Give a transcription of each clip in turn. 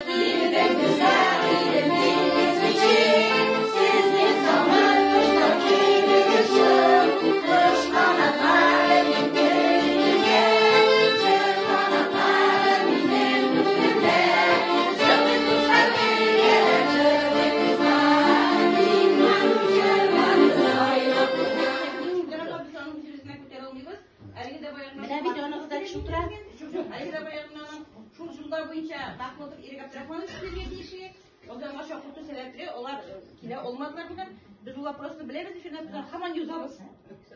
Илебез гүзәл, илебез өчен сезнең заман кошлар кебек очып, кош канатка менгән, җыр канатлары минем күңелдә. Җырлыйк, дуслар, бергә, җырлыйк, дуслар, мин матур җырларны сайлап Ярарга без аның үзебезнә күтәрә алмыйбыз. Әлеге дә баягы Менә бит яныгызда кеше утыра. Юк, юк, әлеге дә баягы аның шул җомга буенча Махмутов Ирек Абдрахманович килергә тиеш иде. Озанга чакырту сәбәпле алар килә алмадылар бүген. Без ул вопросны беләбез, өчен без аны һаман юзабыз.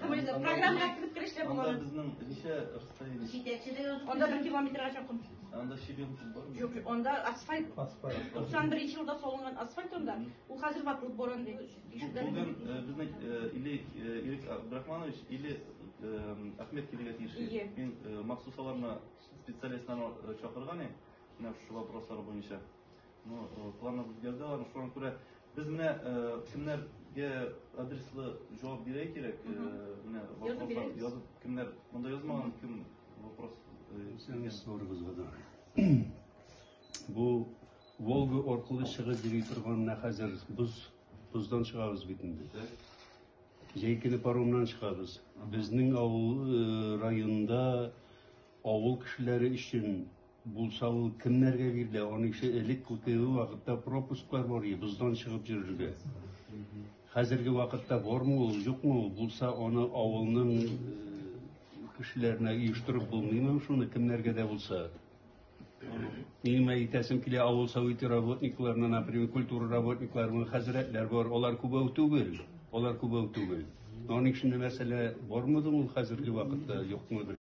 Һаман юзабыз. Программага кереп керешләр Анда булган. безнең ничә расстояние? Җитәкче дә язып Анда 1 километрга чакын. Анда щебенка бармы? Юк, юк, анда асфальт. Асфальт. 91 елда салынган асфальт анда. Ул хәзер ватылып бара инде. Бүген безнең или Ирек Абдрахманович, или Ахмед килергә тиеш. Ие. Мин махсус аларны специалистларны чакырган идем. Менә шушы вопрослар буенча. Ну, планнар үзгәрде аларның. Шуңа күрә без менә кемнәргә адреслы җавап бирә кирәк, менә Язып вопрослар бирәбез. язып кемнәр монда язмаган, кем вопрос Сорыгызга да. Бу Волга аркылы чыгып йөри торган менә хәзер боз, боздан чыгабыз бит инде. Җәй көне паромнан чыгабыз. Безнең авыл районында авыл кешеләре өчен булса ул кемнәргә бирелә? Аның ише элек теге вакытта пропусклар бар иде, боздан чыгып йөрергә. Хәзерге вакытта бармы ул, юкмы ул? Булса аны авылның кешеләренә оештырып булмыймы шуны кемнәргә дә булса? Минем әйтәсем килә, авыл советы работникларына, например, культура работникларына хәзрәтләр бар, алар күбәү түгел, алар күбәү түгел. Аның өчен мәсьәлә бармы ул хәзерге вакытта, юкмы?